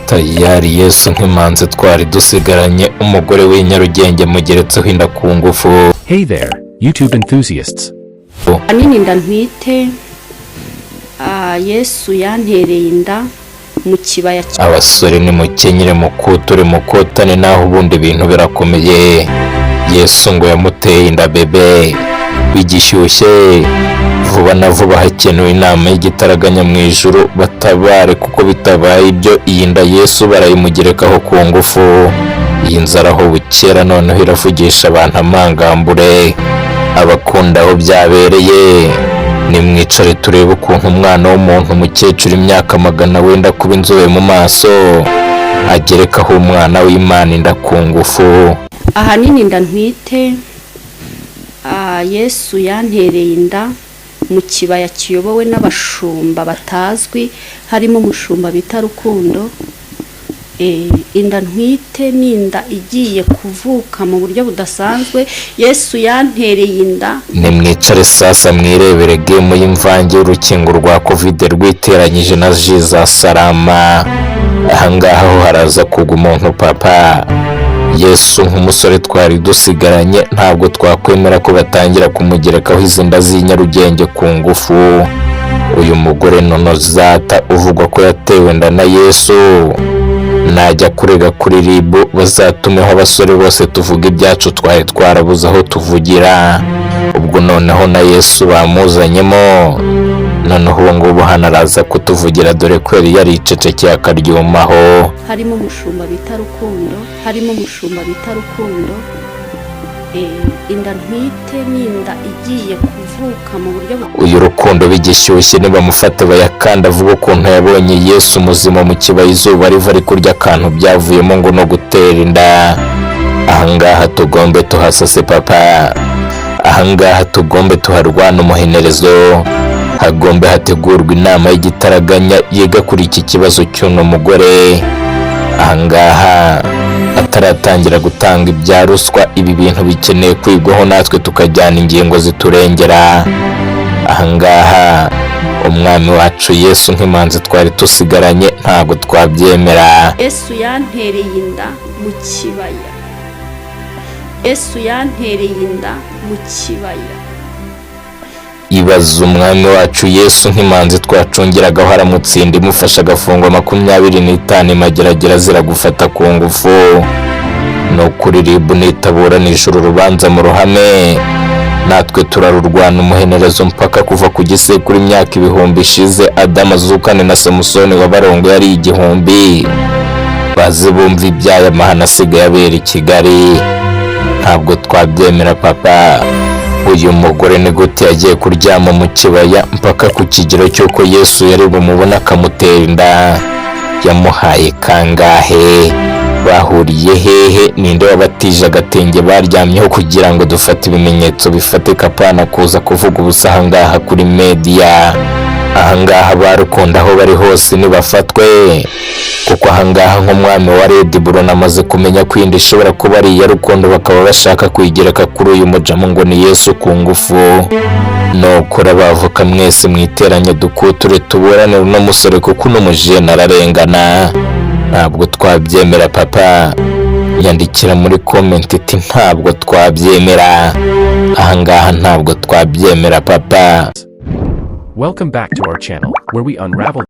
Tayari Yesu nk'imanzi twari dusigaranye, umugore w'i Nyarugenge mugeretseho inda ku ngufu. Hey there, YouTube enthusiasts. Ahanini inda ntwite, Yesu yantereye inda mu kibaya. Abasore, nimukenyere, mukuture, mukotane, naho ubundi ibintu birakomeye. Yesu ngo yamuteye inda bebe bigishyushye. Vuba na vuba hakenewe inama y'igitaraganya mu ijuru, batabare, kuko bitabaye ibyo iyi nda Yesu barayimugerekaho ku ngufu. Iyi nzara aho bukera noneho iravugisha abantu amangambure. Abakunda aho byabereye, nimwicare turebe ukuntu umwana w'umuntu, umukecuru imyaka magana wenda kuba inzobe mu maso, agerekaho umwana w'Imana inda ku ngufu. Ahanini inda ntwite, Yesu yantereye inda mu kibaya kiyobowe n'abashumba batazwi, harimo umushumba bita Rukundo. Inda ntwite ni inda igiye kuvuka mu buryo budasanzwe. Yesu yantereye inda. Nimwicare sasa mwirebere game y'imvange y'urukingo rwa Covid rwiteranyije na jus za sarama. Ahangaha ho haraza kugwa umuntu papa. Yesu nk'umusore twari dusigaranye, ntabwo twakwemera ko batangira kumugerekaho izi nda z'i Nyarugenge ku ngufu. Uyu mugore Nonozata uvugwa ko yatewe inda na Yesu, najya kurega kuri RIB, bazatumeho abasore bose tuvuga ibyacu twari twarabuze aho tuvugira. Ubwo noneho na Yesu bamuzanyemo, noneho ubu ngubu hano araza kutuvugira, dore ko yari yaricecekeye akaryumaho. Harimo umushumba bita Rukundo, harimo umushumba bita Rukundo. Inda ntwite ni inda igiye kuvuka mu buryo Uyu Rukundo bigishyushye, nibamufate bayakanda, avuga ukuntu yabonye Yesu muzima mu kibaya izuba riva, ari kurya akantu, byavuyemo ngo no gutera inda. Ahangaha tugombe tuhasase papa, ahangaha tugombe tuharwana umuhenerezo, hagombe hategurwa inama y'igitaraganya yiga kuri iki kibazo cy'uno mugore. Ahangaha ataratangira gutanga ibya ruswa, ibi bintu bikeneye kwigwaho, natwe tukajyana ingingo ziturengera. Ahangaha umwami wacu Yesu nk'imanzi twari tusigaranye, ntabwo twabyemera. Yesu yantereye inda mu kibaya. Yesu yantereye inda mu kibaya. Ibaza umwami wacu Yesu nk'imanzi twacungiragaho aramutsinda, imufasha agafungwa 25 imageragera ziragufata ku ngufu. Ni ukuri RIB nitaburanisha uru rubanza mu ruhame, natwe turarurwana umuhenerezo mpaka kuva ku gisekuru imyaka ibihumbi ishize, Adamu azukane na Samusoni wabarongo yari 1000, baze bumva iby'aya mahano asigaye abera i Kigali. Ntabwo twabyemera papa. Uyu mugore ni gute yagiye kuryama mu kibaya mpaka ku kigero cy'uko Yesu yari bumubone akamutera inda? Yamuhaye kangahe? Bahuriye hehe? Ninde wabatije agatenge baryamyeho kugira ngo dufate ibimenyetso bifatika, pana kuza kuvuga ubusa ahangaha kuri media? Ahangaha barukunda aho bari hose nibafatwe, kuko ahangaha nk'umwami wa Red Bull namaze kumenya ko inda ishobora kuba ari iya Rukundo, bakaba bashaka kuyigereka kuri uyu mujamu ngo ni Yesu ku ngufu. Nukora bavoka mwese mwiteranye, dukuture, tuburanire uno musore, kuko uno mujene ararengana. Ntabwo twabyemera papa. Nyandikira muri comment iti: "Ntabwo twabyemera ahangaha, ntabwo twabyemera papa." Welcome back to our channel, where we unravel